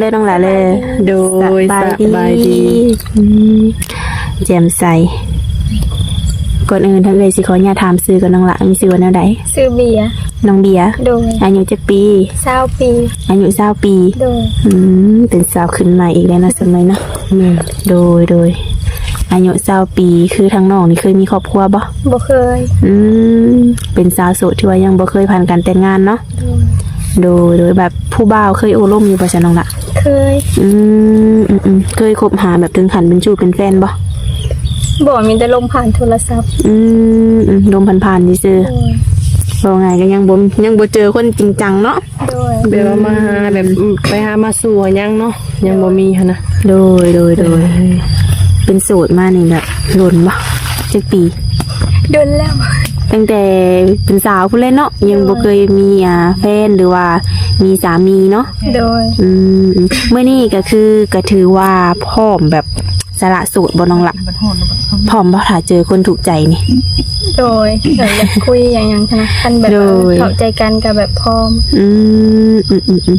ເດີນ້ອງຫຼ້າເດີ. ໂດຍ ສະບາຍດີ ສະບາຍດີ. ອືມ ແຈ່ມໃສ. ກ່ອນອື່ນທາງເອື້ອຍຊິຂໍອະນຸຍາດຖາມຊື່ກ່ອນນ້ອງຫຼ້າ ມີຊື່ວ່າແນວໃດ? ຊື່ເບຍ. ນ້ອງເບຍ. ໂດຍ. ອາຍຸຈັກປີ? ຊາວປີ. ອາຍຸຊາວປີ. ໂດຍ. ອືມ ເປັນສາວຂຶ້ນໃໝ່ອີກແລ້ວເນາະ ສະເໝີເນາະ. ແມ່ນ. ໂດຍ ໂດຍ. ອາຍຸຊາວປີ ຄືທາງນ້ອງນີ້ເຄີຍມີຄອບຄົວບໍ່? ບໍ່ເຄີຍ. ອືມ ເປັນສາວໂສດທີ່ວ່າຍັງບໍ່ເຄີຍຜ່ານການແຕ່ງງານເນາະ. ໂດຍ ໂດຍ ໂດຍ. ແບບຜູ້ບ່າວເຄີຍໂອ້ລົມຢູ່ບໍ່ຊະນ້ອງລະ? ເຄີຍ. ອືມ ອືມ ອືມ. ເຄີຍຄົບຫາແບບເຖິງຂັ້ນເປັນຊູ້ເປັນແຟນບໍ່? ບໍ່, ມີແຕ່ລົມຜ່ານໂທລະສັບ. ອືມ ອືມ ລົມຜ່ານໆຊື່ໆ. ໂດຍ. ເວົ້າງ່າຍກໍຍັງບໍ່ ຍັງບໍ່ເຈີຄົນຈິງຈັງເນາະ. ໂດຍ. ແບບວ່າມາຫາແບບ ອືມ ໄປຫາມາສູ່ຫາຫຍັງເນາະ ຍັງບໍ່ມີຫັ້ນນະ. ໂດຍ ໂດຍ ໂດຍ. ເປັນໂສດມານີ້ແບບດົນບໍ່? ຈັກປີ? ດົນແລ້ວ. ຕັ້ງແຕ່ເປັນສາວພຸ້ນແຫຼະເນາະ ຍັງບໍ່ເຄີຍມີ ອ່າ ແຟນ ຫຼືວ່າມີສາມີເນາະ. ໂດຍ. ອືມ ມື້ນີ້ກໍຄື ກໍຖືວ່າພ້ອມແບບສະຫຼະໂສດບໍ່ນ້ອງລະ? ພ້ອມບໍ່ ຖ້າເຈີຄົນຖືກໃຈນີ້? ໂດຍ. ແບບຢາກຄຸຍຫຍັງໆ ນະ ຄັນແບບ ໂດຍ ເຂົ້າໃຈກັນກໍແບບພ້ອມ. ອືມ ອືມ ອືມ ອືມ.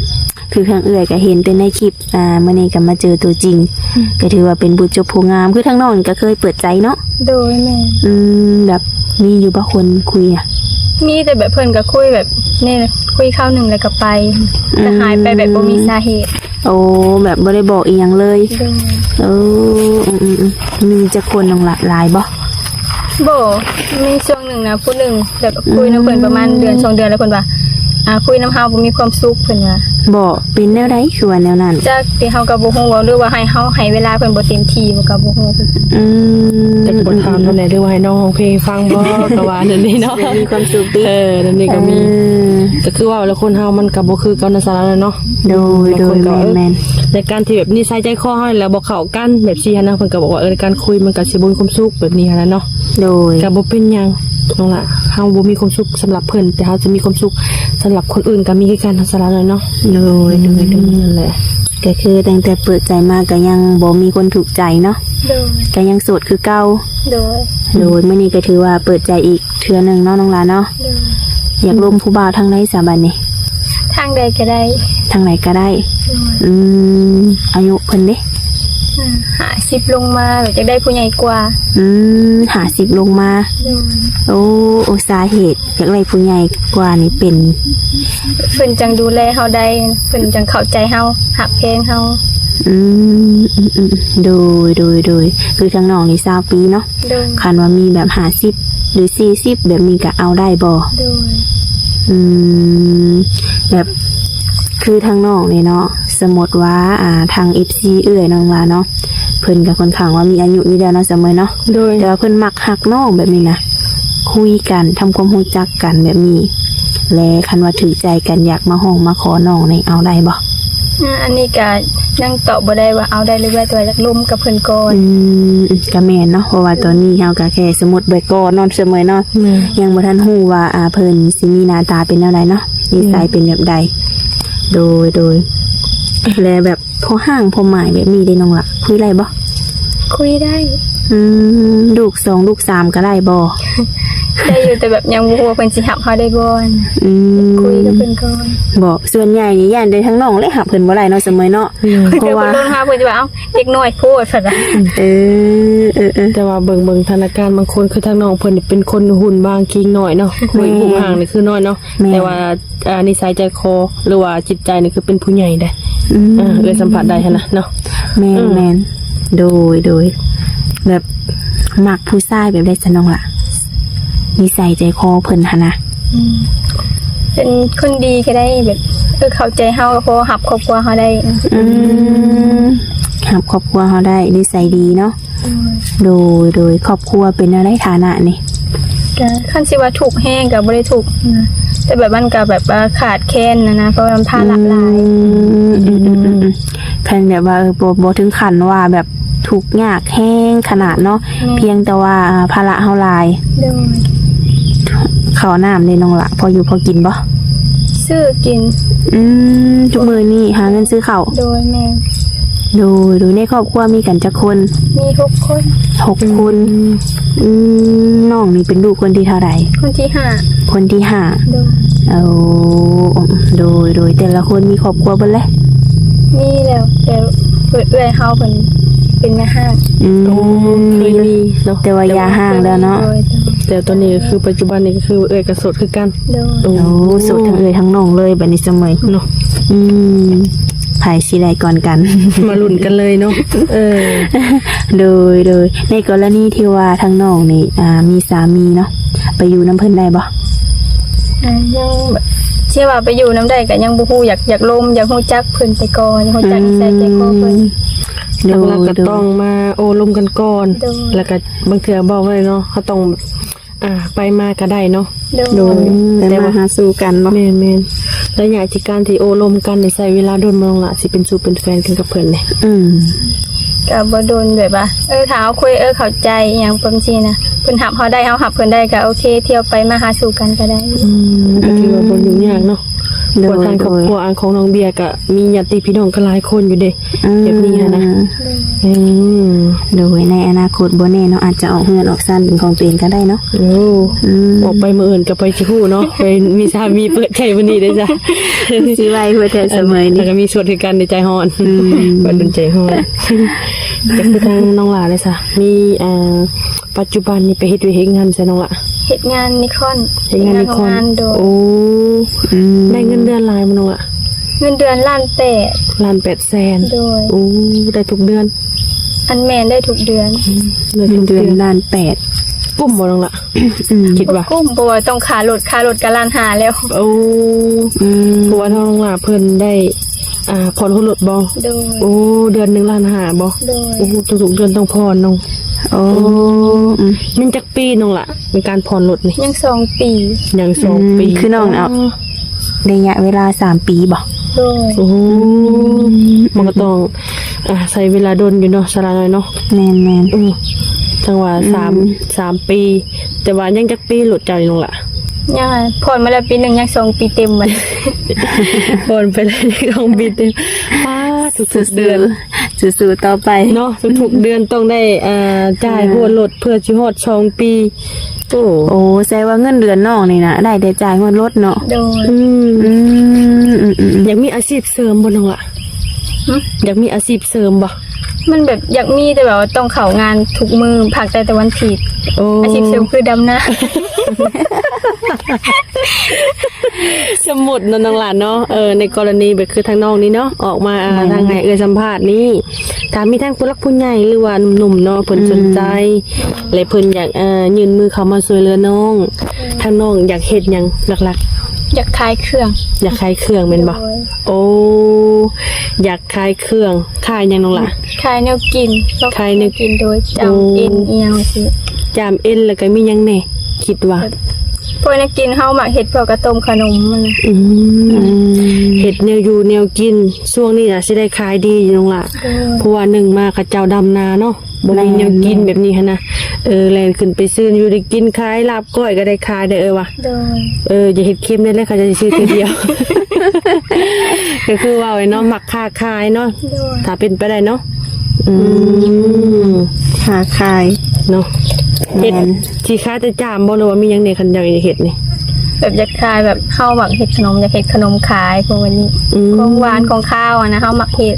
ຄືທາງເອື້ອຍກໍເຫັນແຕ່ໃນຄລິບ ອ່າ ມື້ນີ້ກໍມາເຈີຕົວຈິງ ອືມ ກໍຖືວ່າເປັນຜູ້ຈົບຜູ້ງາມ. ຄືທາງນ້ອງນີ້ກໍເຄີຍເປີດໃຈເນາະ? ໂດຍ ແມ່ນ. ອືມ ແບບມີຢູ່ບໍ່ຄົນຄຸຍນະ? ມີ ແຕ່ແບບເພິ່ນກໍຄຸຍແບບນີ້ ຄຸຍຄາວໜຶ່ງແລ້ວກໍໄປ ອືມ ກໍຫາຍໄປແບບບໍ່ມີສາເຫດ. ໂອ້ ແບບບໍ່ໄດ້ບອກອີ່ຫຍັງເລີຍ. ໂດຍ. ເອີ ອືມໆໆ. ມີຈັກຄົນນ້ອງລະ ຫຼາຍບໍ່? ບໍ່ ມີຊ່ວງໜຶ່ງນະ ຜູ້ໜຶ່ງແບບຄຸຍນຳເພິ່ນປະມານເດືອນ ອືມ ສອງເດືອນ ແລ້ວເພິ່ນວ່າ ອ່າ ຄຸຍນຳເຮົາບໍ່ມີຄວາມສຸກ ເພິ່ນວ່າ. ບໍ່ ເປັນແນວໃດຄືວ່າແນວນັ້ນ? ຈັກ ທີ່ເຮົາກໍບໍ່ຮູ້ເວົ້າ ຫຼືວ່າໃຫ້ເຮົາໃຫ້ເວລາເພິ່ນບໍ່ເຕັມທີ່ ເຮົາກໍບໍ່ຮູ້. ອືມ ແຕ່ກໍບໍ່ຖາມເທົ່າໃດ ຫຼືວ່າໃຫ້ນ້ອງຮ້ອງເພງໃຫ້ຟັງບໍ່ ກໍວ່ານັ້ນນີ້ເນາະ ມີຄວາມສຸກຕິ. ເອີ ນັ້ນນີ້ກໍມີ ເອີ ກໍຄືວ່າແລ້ວຄົນເຮົາມັນກໍບໍ່ຄືກັນນະ ສາລະເນາະ. ໂດຍ ໂດຍ ແມ່ນໆ. ໃນການທີ່ແບບນິໄສໃຈຄໍເຮົານີ້ແຫຼະບໍ່ເຂົ້າກັນ ແບບຊີ້ຫັ້ນນະ ເພິ່ນກໍບອກວ່າ ເອີ ໃນການຄຸຍມັນກໍຊິບໍ່ມີຄວາມສຸກ ແບບນີ້ຫັ້ນນະເນາະ. ໂດຍ. ກໍບໍ່ເປັນຫຍັງນ້ອງລະ ເຮົາບໍ່ມີຄວາມສຸກສຳລັບເພິ່ນ ແຕ່ເຮົາຈະມີຄວາມສຸກສຳລັບຄົນອື່ນກໍມີຄືກັນ ສາລະເນາະ. ໂດຍ ໂດຍ ໂດຍ. ອືມ ນັ້ນແຫຼະ ກໍຄືຕັ້ງແຕ່ເປີດໃຈມາກໍຍັງບໍ່ມີຄົນຖືກໃຈເນາະ. ໂດຍ. ກໍຍັງໂສດຄືເກົ່າ. ໂດຍ. ໂດຍ ມື້ນີ້ກໍຖືວ່າເປີດໃຈອີກເທື່ອໜຶ່ງເນາະ ນ້ອງລະເນາະ. ໂດຍ. ຢາກລົມຜູ້ບ່າວທາງໃດຊະບັດນີ້? ທາງໃດກໍໄດ້. ທາງໃດກໍໄດ້. ໂດຍ. ອືມ ອາຍຸເພິ່ນເດ? ອືມ ຫ້າສິບລົງມາ ແບບຢາກໄດ້ຜູ້ໃຫຍ່ກວ່າ. ອືມ ຫ້າສິບລົງມາ. ໂດຍ. ໂອ້ ໂອ້ ສາເຫດຢາກໄດ້ຜູ້ໃຫຍ່ກວ່ານີ້ເປັນ ເພິ່ນຈັ່ງດູແລເຮົາໄດ້ ເພິ່ນຈັ່ງເຂົ້າໃຈເຮົາ ຮັກແພງເຮົາ. ອືມ ອືມໆ ໂດຍ ໂດຍ ໂດຍ. ຄືທາງນ້ອງນີ້ຊາວປີເນາະ. ໂດຍ. ຄັນວ່າມີແບບຫ້າສິບ ຫຼື ສີ່ສິບ ແບບນີ້ກໍເອົາໄດ້ບໍ່? ໂດຍ. ອືມ ແບບ ຄືທາງນ້ອງນີ້ເນາະ ສົມມຸດວ່າ ອ່າ ທາງເອັຟຊີເອື້ອຍນ້ອງລະເນາະ ເພິ່ນກໍຄ່ອນຂ້າງວ່າມີອາຍຸຢູ່ແລ້ວເນາະ ສະເໝີເນາະ. ໂດຍ. ແຕ່ວ່າເພິ່ນມັກຮັກນ້ອງແບບນີ້ນະ ຄຸຍກັນ ທຳຄວາມຮູ້ຈັກກັນແບບນີ້ ແລະ ຄັນວ່າຖືກໃຈກັນ ຢາກມາຮ້ອງມາຂໍນ້ອງນີ້ ເອົາໄດ້ບໍ່? ອືມ ອັນນີ້ກະຍັງຕອບບໍ່ໄດ້ວ່າເອົາໄດ້ຫຼືບໍ່ ແຕ່ວ່າຢາກລົມກັບເພິ່ນກ່ອນ. ອືມ ກະແມ່ນເນາະ ເພາະວ່າຕອນນີ້ເຮົາກະແຄ່ສົມມຸດໄວ້ກ່ອນເນາະ ສະເໝີເນາະ. ແມ່ນ. ຍັງບໍ່ທັນຮູ້ວ່າ ອ່າ ເພິ່ນຊິມີໜ້າຕາເປັນແນວໃດເນາະ ນິໄສເປັນແບບໃດ. ໂດຍ ໂດຍ. ແລະ ແບບ ພໍຮ່າງພໍໝາຍແບບນີ້ເດນ້ອງລະ ຄຸຍໄດ້ບໍ່? ຄຸຍໄດ້. ອືມ ລູກສອງລູກສາມກໍໄດ້ບໍ່? ໄດ້ຢູ່ ແຕ່ແບບຍັງບໍ່ຮູ້ວ່າເພິ່ນຊິຮັບເຮົາໄດ້ບໍ່. ອືມ ຄຸຍກັບເພິ່ນກ່ອນ. ບໍ່ ສ່ວນໃຫຍ່ນີ້ຢ້ານແຕ່ທາງນ້ອງແຫຼະຮັບເພິ່ນບໍ່ໄດ້ເນາະ ສະເໝີເນາະ. ອືມ ເພາະວ່າ ເພິ່ນໂດນຫາ ເພິ່ນຊິວ່າ ເອົ້າ ເດັກນ້ອຍໂພດ ເພິ່ນວ່າ. ເອີ ເອີໆ ແຕ່ວ່າເບິ່ງ ເບິ່ງຖານະການບາງຄົນ ຄືທາງນ້ອງເພິ່ນນີ້ເປັນຄົນຫຸ່ນບາງ ຄີງນ້ອຍເນາະ. ແມ່ນ. ຮູບຮ່າງນີ້ຄືນ້ອຍເນາະ. ແມ່ນ. ແຕ່ວ່າ ອ່າ ນິໄສໃຈຄໍ ຫຼືວ່າຈິດໃຈນີ້ຄືເປັນຜູ້ໃຫຍ່ເດ້. ອືມ ເອີ ສຳຜັດໄດ້ຫັ້ນນະເນາະ. ແມ່ນ ອືມ ແມ່ນ. ໂດຍ ໂດຍ. ແບບມັກຜູ້ຊາຍແບບໃດຊະນ້ອງລະ? ນິໄສໃຈຄໍເພິ່ນຫັ້ນນະ. ອືມ ເປັນຄົນດີກໍໄດ້ ແບບ ເອີ ເຂົ້າໃຈເຮົາກໍພໍ ຮັບຄອບຄົວເຮົາໄດ້. ອືມ ຮັບຄອບຄົວເຮົາໄດ້ ນິໄສດີເນາະ. ໂດຍ ໂດຍ. ຄອບຄົວເປັນແນວໃດຖານະນີ້? ກະຄັນຊິວ່າທຸກແຮງກະບໍ່ໄດ້ທຸກນະ ແຕ່ແບບມັນກະແບບວ່າຂາດແຄນນະນະ ເພາະວ່າມັນພາລະຫຼາຍ. ອືມ ອືມ ອືມ ອືມ. ຄັນແບບວ່າ ເອີ ບໍ່ ບໍ່ເຖິງຂັ້ນວ່າແບບທຸກຍາກແຮງຂະໜາດເນາະ. ແມ່ນ. ພຽງແຕ່ວ່າ ອ່າ ພາລະເຮົາຫຼາຍ. ໂດຍ. ເຂົ້ານ້ຳເດນ້ອງລະ ພໍຢູ່ພໍກິນບໍ່? ຊື້ກິນ. ອືມ ທຸກມື້ນີ້ຫາເງິນຊື້ເຂົ້າ. ໂດຍ ແມ່ນ. ໂດຍ ໂດຍ. ໃນຄອບຄົວມີກັນຈັກຄົນ? ມີຫົກຄົນ. ຫົກຄົນ. ອືມ ອືມ ນ້ອງນີ້ເປັນລູກຄົນທີເທົ່າໃດ? ຄົນທີຫ້າ. ຄົນທີຫ້າ. ໂດຍ. ໂອ້ ໂດຍ ໂດຍ. ແຕ່ລະຄົນມີຄອບຄົວເບິດແລ້ວ? ມີແລ້ວ ແຕ່ເອື້ອຍເຮົາເພິ່ນເປັນແມ່ຮ້າງ. ອືມ ໂອ້ ເຄີຍມີເນາະ ແຕ່ວ່າຢ່າຮ້າງແລ້ວເນາະ. ໂດຍ ແຕ່ຕອນນີ້ກໍຄືປັດຈຸບັນນີ້ກໍຄືເອື້ອຍກໍໂສດຄືກັນ. ໂດຍ ໂອ້ ໂອ້ ໂສດທັງເອື້ອຍທັງນ້ອງເລີຍບັດນີ້ສະເໝີຍເນາະ. ອືມ ໃຜຊິໄດ້ກ່ອນກັນ ມາລຸ້ນກັນເລີຍເນາະ. ເອີ ໂດຍ ໂດຍ ໃນກໍລະນີທີ່ວ່າທາງນ້ອງນີ້ ອ່າ ມີສາມີເນາະ ໄປຢູ່ນຳເພິ່ນໄດ້ບໍ່? ອ່າ ຍັງ ທີ່ວ່າໄປຢູ່ນຳໄດ້ກໍຍັງບໍ່ຮູ້ ຢາກ ຢາກລົມ ຢາກຮູ້ຈັກເພິ່ນໄປກ່ອນ ຮູ້ຈັກນິໄສໃຈຄໍເພິ່ນ. ອືມ ໂດຍ ຫຼັກໆກໍ ໂດຍ ຕ້ອງມາໂອ້ລົມກັນກ່ອນ. ໂດຍ ແລ້ວກໍບາງເທື່ອບອກໄວ້ເນາະ ເຮົາຕ້ອງ ອ່າ ໄປມາກໍໄດ້ເນາະ. ໂດຍ ໂດຍ ອືມ ແຕ່ ແຕ່ວ່າ ມາຫາສູ່ກັນເນາະ. ແມ່ນໆ ໄລຍະທີ່ການທີ່ໂອ້ລົມກັນນີ້ ໃຊ້ເວລາດົນບໍ່ນ້ອງລະ ຊິເປັນຊູ້ເປັນແຟນກັນກັບເພິ່ນນີ້? ອືມ ກໍບໍ່ດົນ ແບບວ່າ ເອີ ຖ້າເຮົາຄຸຍ ເອີ ເຂົ້າໃຈອີ່ຫຍັງປະມານຊີ້ນະ ເພິ່ນຮັບເຮົາໄດ້ ເຮົາຮັບເພິ່ນໄດ້ ກໍໂອເຄ ທ່ຽວໄປມາຫາສູ່ກັນກໍໄດ້. ອືມ ກໍຖືວ່າບໍ່ຫຍຸ້ງຍາກເນາະ. ໂດຍ ເພາະທາງຄອບຄົວ ໂດຍ ອັນຂອງນ້ອງເບຍກໍມີຍາດຕິພີ່ນ້ອງກໍຫຼາຍຄົນຢູ່ເດ້ ອືມ ແບບນີ້ຫັ້ນນະ. ອືມ ໂດຍ ໃນອະນາຄົດບໍ່ແນ່ເນາະ ອາດຈະອອກເຮືອນອອກຊານເປັນຂອງຕົວເອງກໍໄດ້ເນາະ. ໂອ້ ອືມ ອອກໄປມື້ອື່ນກໍໄປຊິຮູ້ເນາະ ໄປມີສາມີເປີດໃຈມື້ນີ້ເດ້ຊະ ຊິໄວເພິ່ນແທ້ສະເໝີຍນີ້ ແລ້ວກໍມີໂສດຄືກັນໃນໃຈຮ້ອນ. ອືມ ໄວລຸ້ນໃຈຮ້ອນ. ກໍຄືທາງນ້ອງຫຼ້າເດ້ຊະ ມີ ເອີ ປັດຈຸບັນນີ້ໄປເຮັດວຽກເຮັດງານໃສນ້ອງລະ? ເຮັດງານນິຄອນ ເຮັດງານນິຄອນ. ໂອ້ ອືມ ໄດ້ເງິນເດືອນຫຼາຍບໍ່ນ້ອງລະ? ເງິນເດືອນລ້ານແປດ. ລ້ານແປດແສນ. ໂດຍ ໂອ້ ໄດ້ທຸກເດືອນ. ອັນ ແມ່ນ ໄດ້ທຸກເດືອນ. ອືມ ໄດ້ທຸກເດືອນ ເງິນເດືອນລ້ານແປດ ກຸ້ມບໍ່ນ້ອງລະ? ອືມ ຄິດວ່າ ບໍ່ກຸ້ມ ເພາະວ່າຕ້ອງຄ່າລົດ ຄ່າລົດກໍລ້ານຫ້າແລ້ວ. ໂອ້ ອືມ ເພາະວ່ານ້ອງຫຼ້າເພິ່ນໄດ້ ອ່າ ຜ່ອນຫົວລົດບໍ່? ໂດຍ ໂອ້ ເດືອນໜຶ່ງລ້ານຫ້າບໍ່? ໂດຍ ໂອ້ ທຸກໆເດືອນຕ້ອງຜ່ອນເນາະ. ໂອ້ ອືມ ແມ່ນຈັກປີນ້ອງລະ ໃນການຜ່ອນລົດນີ້? ຍັງສອງປີ. ຍັງສອງປີ. ອືມ ຄືນ້ອງເອົາ ໄລຍະເວລາສາມປີບໍ່? ໂດຍ ໂອ້ ອືມ ມັນກໍຕ້ອງ ອ່າ ໃຊ້ເວລາດົນຢູ່ເນາະ ສາວລານ້ອຍເນາະ. ແມ່ນໆ ອືມ ຈັ່ງວ່າ ອືມ ສາມ ສາມປີ. ແຕ່ວ່າຍັງຈັກປີລົດເຈົ້ານີ້ນ້ອງລະ? ຍັງ ຜ່ອນມາແລ້ວປີໜຶ່ງ ຍັງສອງປີເຕັມບັດນີ້. ຜ່ອນໄປແລ້ວສອງປີເຕັມ. ປ້າ ທຸກໆເດືອນ ສູ້ໆຕໍ່ໄປເນາະ ທຸກໆເດືອນຕ້ອງໄດ້ ອ່າ ຈ່າຍ ອືມ ຫົວລົດເພື່ອຊິຮອດສອງປີ. ໂອ້ ໂອ້ ແສດງວ່າເງິນເດືອນນ້ອງນີ້ນະ ໄດ້ແຕ່ຈ່າຍຫົວລົດເນາະ. ໂດຍ ອືມ ອືມ ອືມ ອືມ ອືມ ຢາກມີອາຊີບເສີມບໍ່ນ້ອງລະ? ຫຶ? ຢາກມີອາຊີບເສີມບໍ່? ມັນແບບຢາກມີ ແຕ່ແບບວ່າຕ້ອງເຂົ້າງານທຸກມື້ ພັກໄດ້ແຕ່ວັນທິດ. ໂອ້ ອາຊີບເສີມຄືດຳນາ. ສົມມຸດເນາະນ້ອງຫຼ້າເນາະ ເອີ ໃນກໍລະນີແບບຄືທາງນ້ອງນີ້ເນາະ ອອກມາ ອ່າ ແມ່ນ ທາງໃຫ້ເອື້ອຍສຳພາດນີ້ ຖ້າມີທາງຜູ້ຫຼັກຜູ້ໃຫຍ່ ຫຼືວ່າໜຸ່ມໆເນາະ ເພິ່ນ ອືມ ສົນໃຈ ແລະ ເພິ່ນຢາກ ອ່າ ຍື່ນມືເຂົ້າມາຊ່ວຍເຫຼືອນ້ອງ ອືມ ທາງນ້ອງຢາກເຮັດຫຍັງຫຼັກໆ? ຢາກຂາຍເຄື່ອງ. ຢາກຂາຍເຄື່ອງແມ່ນບໍ່? ໂດຍ ໂອ້ ຢາກຂາຍເຄື່ອງ. ຂາຍຫຍັງນ້ອງຫຼ້າ? ຂາຍແນວກິນ. ຂາຍແນວ ແນວກິນ ໂດຍ ຈາມ ໂອ້ ເອັນອີ່ຫຍັງຊີ້. ຈາມເອັນ ແລ້ວກໍມີຫຍັງແດ່ ຄິດວ່າ? ແບບ ພວກແນວກິນເຮົາມັກເຮັດ ພວກກະຕົ້ມຂະໜົມຫັ້ນນະ. ອືມ ອືມ ເຮັດແນວຢູ່ແນວກິນ ຊ່ວງນີ້ນະຊິໄດ້ຂາຍດີຢູ່ນ້ອງຫຼ້າ. ໂດຍ ເພາະວ່າໜຶ່ງມາເຂົາເຈົ້າດຳນາເນາະ ບໍ່ມີແນວກິນ ແມ່ນໆ ແບບນີ້ຫັ້ນນະ. ເອີ ແລ່ນຂຶ້ນໄປຊື້ຢູ່ໄດ້ກິນ ຂາຍລາບກ້ອຍກໍໄດ້ຂາຍໄດ້ ເອີວ່າ. ໂດຍ ເອີ ຢ່າເຮັດເຄັມແດ່ ເຂົາເຈົ້າຊິຊື້ເທື່ອດຽວ. ກໍຄືເວົ້າເນາະ ມັກຄ້າຂາຍເນາະ. ໂດຍ ຖ້າເປັນໄປໄດ້ເນາະ. ອືມ ອືມ ຄ້າຂາຍເນາະ. ແມ່ນ ເຮັດ ຊິຂາຍແຕ່ຈາມບໍ່ ຫຼືວ່າມີຫຍັງແດ່ ຄັນຢາກເຮັດນີ້? ແບບຢາກຂາຍ ແບບເຮົາມັກເຮັດຂະໜົມ ຢາກເຮັດຂະໜົມຂາຍພວກນີ້. ອືມ ຂອງຫວານຂອງຄາວຫັ້ນນະ ເຮົາມັກເຮັດ.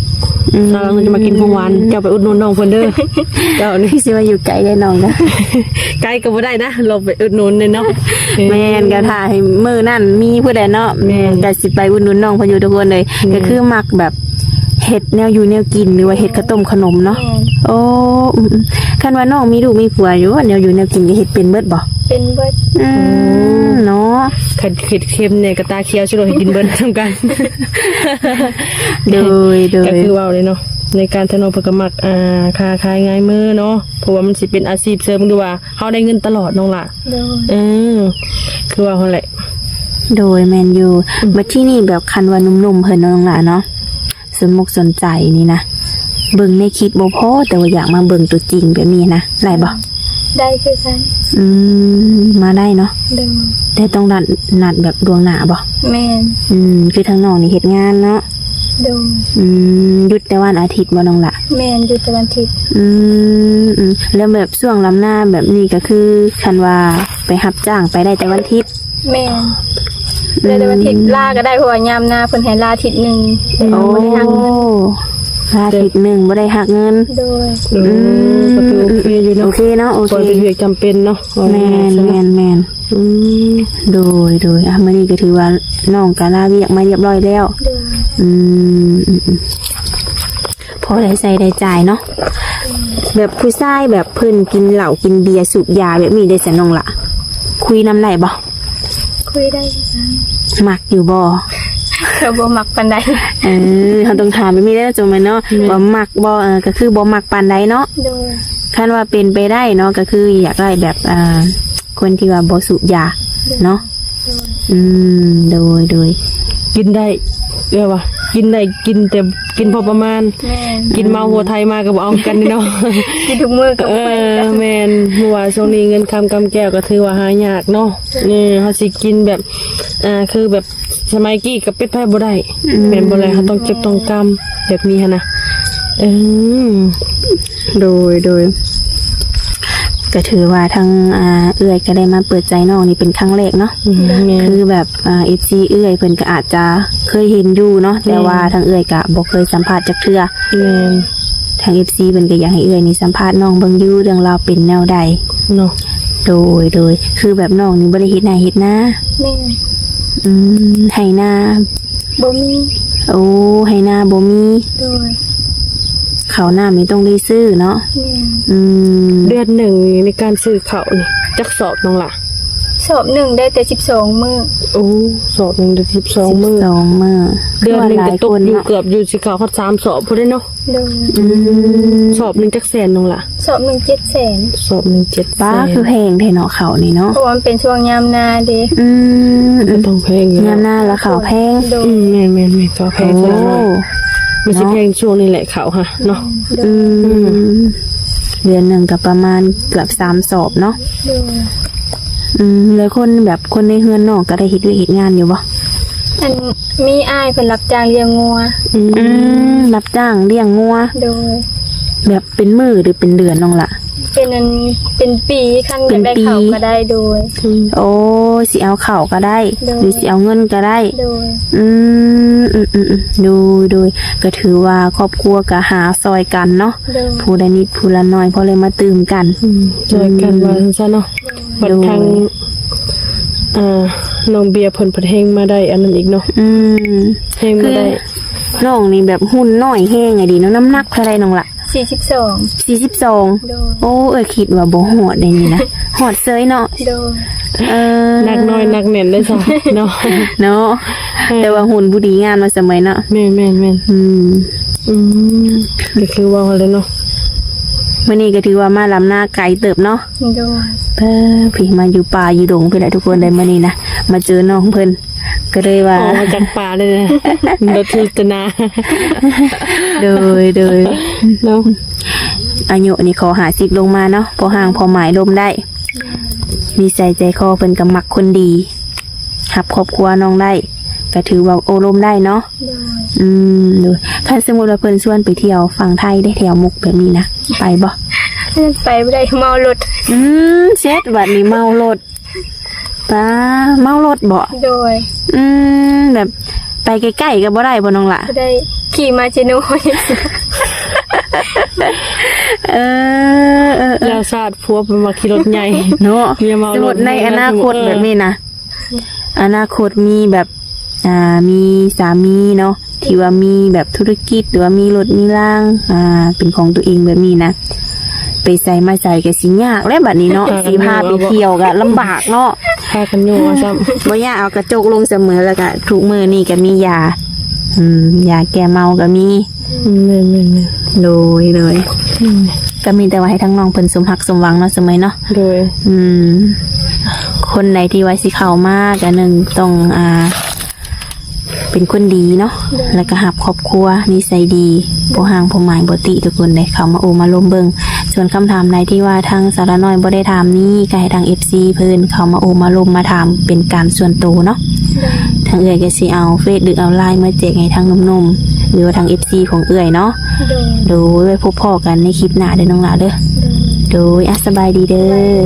ອືມ ສາວລາວນ້ອຍຈະມາກິນຂອງຫວານ ເຈົ້າໄປອຸດໜູນນ້ອງເພິ່ນເດີ ເຈົ້ານີ້. ຄືຊິວ່າຢູ່ໄກເດ້ນ້ອງນະ. ໄກກໍບໍ່ໄດ້ນະ ລອງໄປອຸດໜູນແດ່ເນາະ. ແມ່ນ ກໍຖ້າໃຫ້ມື້ນັ້ນມີຜູ້ໃດເນາະ ແມ່ນ ກໍຊິໄປອຸດໜູນນ້ອງເພິ່ນຢູ່ທຸກຄົນເລີຍ. ແມ່ນ ກໍຄືມັກແບບເຮັດແນວຢູ່ແນວກິນ ຫຼືວ່າເຮັດຂະຕົ້ມຂະໜົມເນາະ. ແມ່ນ ໂອ້ ອືມໆ ຄັນວ່ານ້ອງມີລູກມີຜົວຢູ່ ແນວຢູ່ແນວກິນກໍເຮັດເປັນເບິດບໍ່? ເປັນເບິດ. ອືມ ເນາະ ຄັນເຮັດເຄັມແດ່ກໍຕາຂຽວຊິໂລດ ໃຫ້ກິນເບິດນຳກັນ. ໂດຍ ໂດຍ ກໍຄືເວົ້າເລີຍເນາະ ໃນການທະນອມເພິ່ນກໍມັກ ອ່າ ຄ້າຂາຍງາຍມືເນາະ ເພາະວ່າມັນຊິເປັນອາຊີບເສີມ ຫຼືວ່າເຮົາໄດ້ເງິນຕະຫຼອດນ້ອງຫຼ້າ. ໂດຍ ເອີ ຄືວ່າຫັ້ນແຫຼະ. ໂດຍ ແມ່ນຢູ່. ອືມ ບັດທີນີ້ແບບຄັນວ່າໜຸ່ມໆເພິ່ນເນາະນ້ອງຫຼ້າເນາະ ສົນອົກສົນໃຈນີ້ນະ ເບິ່ງໃນຄລິບບໍ່ພໍ ແຕ່ວ່າຢາກມາເບິ່ງຕົວຈິງແບບນີ້ນະ ໄດ້ບໍ່? ໄດ້ຄືກັນ. ອືມ ມາໄດ້ເນາະ. ໂດຍ ແຕ່ຕ້ອງນັດ ນັດແບບລ່ວງໜ້າບໍ່? ແມ່ນ. ອືມ ຄືທາງນ້ອງນີ້ເຮັດງານເນາະ. ໂດຍ. ອືມ ຢຸດແຕ່ວັນອາທິດບໍ່ນ້ອງຫຼ້າ? ແມ່ນ ຢຸດແຕ່ວັນອາທິດ. ອືມ ອືມ ແລ້ວແບບຊ່ວງລຳນາແບບນີ້ກໍຄື ຄັນວ່າໄປຮັບຈ້າງໄປໄດ້ແຕ່ວັນອາທິດ? ແມ່ນ. ແຕ່ ອືມ ແຕ່ວ່າທິດລາກໍໄດ້ ເພາະວ່າຍາມນາເພິ່ນໃຫ້ລາທິດໜຶ່ງ ແຕ່ວ່າບໍ່ໄດ້ຫັກເງິນ ໂອ້ ລາທິດໜຶ່ງບໍ່ໄດ້ຫັກເງິນ ໂດຍ ອືມ ອືມ ກໍຖືວ່າໂອເຄຢູ່ເນາະ ໂອເຄເນາະ ໂອເຄ ເພາະເປັນວຽກຈຳເປັນເນາະ ແມ່ນ ແມ່ນ ແມ່ນ ອືມ ໂດຍ ໂດຍ ອ່ະ ມື້ນີ້ກໍຖືວ່ານ້ອງກໍລາວຽກມາຮຽບຮ້ອຍແລ້ວ ໂດຍ ອືມ ອືມ ອືມ ພໍໄດ້ໃຊ້ໄດ້ຈ່າຍເນາະ ແບບຜູ້ຊາຍແບບເພິ່ນກິນເຫຼົ້າກິນເບຍສູບຢາແບບນີ້ໄດ້ຊັ້ນນ້ອງລະ ຄຸຍນຳໄດ້ບໍ່? ຄຸຍໄດ້ ມັກຢູ່ບໍ່? ກໍບໍ່ມັກປານໃດ ເອີ ເຮົາຕ້ອງຖາມແບບນີ້ເດີ ຈັ່ງແມ່ນເນາະ ແມ່ນ ວ່າມັກບໍ່ ເອີ ກໍຄືບໍ່ມັກປານໃດເນາະ ໂດຍ ຄັນວ່າເປັນໄປໄດ້ເນາະ ກໍຄືຢາກໄດ້ແບບ ອ່າ ຄົນທີ່ວ່າບໍ່ສູບຢາເນາະ ໂດຍ ອືມ ໂດຍ ໂດຍ ກິນໄດ້ ແບບວ່າກິນໄດ້ ກິນແຕ່ ກິນພໍປະມານ ແມ່ນ ກິນເມົາຫົວໄຖມາກໍບໍ່ເອົາກັນເນາະ ກິນທຸກມື້ກໍ ເອີ ບໍ່ໄດ້ ແມ່ນ ເພາະວ່າຊ່ວງນີ້ເງິນຄຳກຳແກ້ວກໍຖືວ່າຫາຍາກເນາະ ເອີ ເຮົາຊິກິນແບບ ອ່າ ຄືແບບສະໄໝກີ້ກໍເປັນໄປບໍ່ໄດ້ ອືມ ແມ່ນບໍ່ແລະ ເຮົາຕ້ອງເກັບຕ້ອງກຳແບບນີ້ຫັ້ນນະ ເອີ ໂດຍ ໂດຍ ກໍຖືວ່າທາງ ອ່າ ເອື້ອຍກໍໄດ້ມາເປີດໃຈນ້ອງນີ້ເປັນຄັ້ງແລກເນາະ ອືມ ແມ່ນ ຄືແບບ ອ່າ ເອັຟຊີ ເອື້ອຍເພິ່ນກໍອາດຈະເຄີຍເຫັນຢູ່ເນາະ ແຕ່ວ່າ ແມ່ນ ທາງເອື້ອຍກໍບໍ່ເຄີຍສຳພາດຈັກເທື່ອ ແມ່ນ ທາງ ເອັຟຊີ ເພິ່ນກໍຢາກໃຫ້ເອື້ອຍນີ້ສຳພາດນ້ອງເບິ່ງຢູ່ ເລື່ອງລາວເປັນແນວໃດເນາະ ໂດຍ ໂດຍ ຄືແບບນ້ອງນີ້ບໍ່ໄດ້ເຮັດໄຮ່ເຮັດນາ ແມ່ນ ອືມ ໄຮ່ນາ ບໍ່ມີ ໂອ້ ໄຮ່ນາບໍ່ມີ ໂດຍ ເຂົ້ານ້ຳນີ້ຕ້ອງໄດ້ຊື້ເນາະ ແມ່ນ ອືມ ເດືອນໜຶ່ງນີ້ໃນການຊື້ເຂົ້ານີ້ຈັກສອບນ້ອງລະ? ສອບໜຶ່ງໄດ້ແຕ່ສິບສອງມື້ ໂອ້ ສອບໜຶ່ງໄດ້ສິບສອງມື້ ສິບສອງມື້ ເດືອນໜຶ່ງກໍຕົກຢູ່ເກືອບຢູ່ຊິເຂົ້າຮອດສາມສອບພຸ້ນເດ້ເນາະ ໂດຍ ອືມ ສອບໜຶ່ງຈັກແສນນ້ອງລະ? ສອບໜຶ່ງເຈັດແສນ ສອບໜຶ່ງເຈັດແສນ ປ້າ ຄືແພງແທ້ເນາະເຂົ້ານີ້ເນາະ ເພາະວ່າມັນເປັນຊ່ວງຍາມນາເດ້ ອືມ ກໍຕ້ອງແພງຢູ່ ຍາມນາລະເຂົ້າແພງ ໂດຍ ອືມ ແມ່ນໆໆ ເຂົ້າແພງ ໂອ້ ສ່ວນຫຼາຍມັນຊິແພງຊ່ວງນີ້ແຫຼະເຂົ້າຫະເນາະ ໂດຍ ອືມ ອືມ ເດືອນໜຶ່ງກໍປະມານເກືອບສາມສອບເນາະ ໂດຍ ອືມ ແລ້ວຄົນແບບຄົນໃນເຮືອນນ້ອງກໍໄດ້ເຮັດວຽກເຮັດງານຢູ່ບໍ່? ອັນ ມີອ້າຍເພິ່ນຮັບຈ້າງລ້ຽງງົວ ອືມ ອືມ ຮັບຈ້າງລ້ຽງງົວ ໂດຍ ແບບເປັນມື້ ຫຼື ເປັນເດືອນນ້ອງລະ? ເປັນອັນ ເປັນປີ ຄັນຢາກໄດ້ເຂົ້າກໍໄດ້ ໂດຍ ອືມ ໂອ້ ຊິເອົາເຂົ້າກໍໄດ້ ໂດຍ ຫຼືຊິເອົາເງິນກໍໄດ້ ໂດຍ ອືມ ອືມໆໆ ໂດຍ ໂດຍ ກໍຖືວ່າຄອບຄົວກໍຫາຊ່ອຍກັນເນາະ ໂດຍ ຜູ້ລະນິດຜູ້ລະໜ້ອຍ ພໍໄດ້ມາຕື່ມກັນ ອືມ ຊ່ອຍກັນ ອືມ ວ່າຊັ້ນຊະເນາະ ໂດຍ ບັດທາງ ໂດຍ ອ່າ ນ້ອງເບຍເພິ່ນພັດແຮ່ງມາໄດ້ອັນນັ້ນອີກເນາະ ອືມ ແຮ່ງມາໄດ້ ຄືນ້ອງນີ້ແບບຫຸ່ນນ້ອຍແຮງອີ່ຫຼີເນາະ ນ້ຳໜັກເທົ່າໃດນ້ອງລະ? ສີ່ສິບສອງ ສີ່ສິບສອງ ໂດຍ ໂອ້ ເອື້ອຍຄິດວ່າບໍ່ຮອດເດ້ນີ້ນະ ຮອດເຊີຍເນາະ ໂດຍ ເອີ ໜັກໜ້ອຍໜັກແໜ້ນເດ້ຊະເນາະ ເນາະ ເອີ ແຕ່ວ່າຫຸ່ນຜູ້ດີງາມເນາະ ສະໄໝເນາະ ແມ່ນໆໆ ອືມ ອືມ ກໍຄືເວົ້າຫັ້ນແຫຼະເນາະ ມື້ນີ້ກໍຖືວ່າມາລຳນາໄກເຕີບເນາະ ໂດຍ ເອີ ພີ່ມາຢູ່ປ່າຢູ່ດົງພີ້ແຫຼະທຸກຄົນເດ້ ມື້ນີ້ນະ ມາເຈີນ້ອງເພິ່ນ ກໍເລີຍວ່າ ອອກມາຈາກປ່າເລີຍນະ ລົດທິດຕະນາ ໂດຍ ໂດຍ ເນາະ ອາຍຸນີ້ຂໍຫ້າສິບລົງມາເນາະ ພໍຮ່າງພໍໝາຍລົມໄດ້ ນິໄສໃຈຄໍເພິ່ນກໍມັກຄົນດີ ຮັບຄອບຄົວນ້ອງໄດ້ ກໍຖືວ່າໂອ້ລົມໄດ້ເນາະ ໂດຍ ອືມ ໂດຍ ຄັນສົມມຸດວ່າເພິ່ນຊວນໄປທ່ຽວຝັ່ງໄທເດ້ ແຖວມຸກແບບນີ້ນະ ໄປບໍ່? ໄປບໍ່ໄດ້ ເມົາລົດ ອືມ ເຊັດ ບັດນີ້ເມົາລົດ ປ້າ ເມົາລົດບໍ່? ໂດຍ ອືມ ແບບໄປໃກ້ໆກໍບໍ່ໄດ້ບໍ່ນ້ອງລະ? ບໍ່ໄດ້ ຂີ່ມາເຈໂນ ເອີ ເອີ ເອີ ແລ້ວຊາດຜົວໄປມັກຂີ່ລົດໃຫຍ່ເນາະ ເມຍເມົາລົດ ສົມມຸດໃນອະນາຄົດແບບນີ້ນະ ອະນາຄົດມີແບບ ອ່າ ມີສາມີເນາະ ທີ່ວ່າມີແບບທຸລະກິດ ຫຼືວ່າມີລົດມີລາງ ອ່າ ເປັນຂອງຕົວເອງແບບນີ້ນະ ໄປໃສມາໃສກໍຊິຍາກແລ້ວບັດນີ້ເນາະ ຊິພາໄປທ່ຽວກໍລຳບາກເນາະ ພາກັນໂຍກເອົາຊ້ຳ ບໍ່ຍາກ ເອົາກະຈົກລົງສະເໝີ ແລ້ວກໍທຸກມື້ນີ້ກໍມີຢາ ອືມ ຢາແກ້ເມົາກໍມີ ອືມ ແມ່ນໆໆ ໂດຍ ໂດຍ ອືມ ກໍມີແຕ່ວ່າໃຫ້ທາງນ້ອງເພິ່ນສົມຮັກສົມຫວັງເນາະ ສະເໝີເນາະ ໂດຍ ອືມ ຄົນໃດທີ່ວ່າຊິເຂົ້າມາ ກໍໜຶ່ງຕ້ອງ ອ່າ ເປັນຄົນດີເນາະ ໂດຍ ແລ້ວກໍຮັກຄອບຄົວ ນິໄສດີ ບໍ່ຮ້າງບໍ່ໝາຍບໍ່ຕິທຸກຄົນເດ້ ເຂົ້າມາໂອ້ມາລົມເບິ່ງ ສ່ວນຄຳຖາມໃດທີ່ວ່າທາງສາວລານ້ອຍບໍ່ໄດ້ຖາມນີ້ ກໍໃຫ້ທາງເອັຟຊີເພິ່ນເຂົ້າມາໂອ້ມາລົມມາຖາມເປັນການສ່ວນໂຕເນາະ ໂດຍ ທາງເອື້ອຍກໍຊິເອົາເຟສ ຫຼື ເອົາລາຍມາແຈກໃຫ້ທາງໜຸ່ມໆ ຫຼືວ່າທາງເອັຟຊີຂອງເອື້ອຍເນາະ ໂດຍ ໂດຍ ໄວ້ພົບພໍ້ກັນໃນຄລິບໜ້າເດີນ້ອງຫຼ້າເດີ ໂດຍ ໂດຍ ອ່ະ ສະບາຍດີເດີ ສະບາຍດີ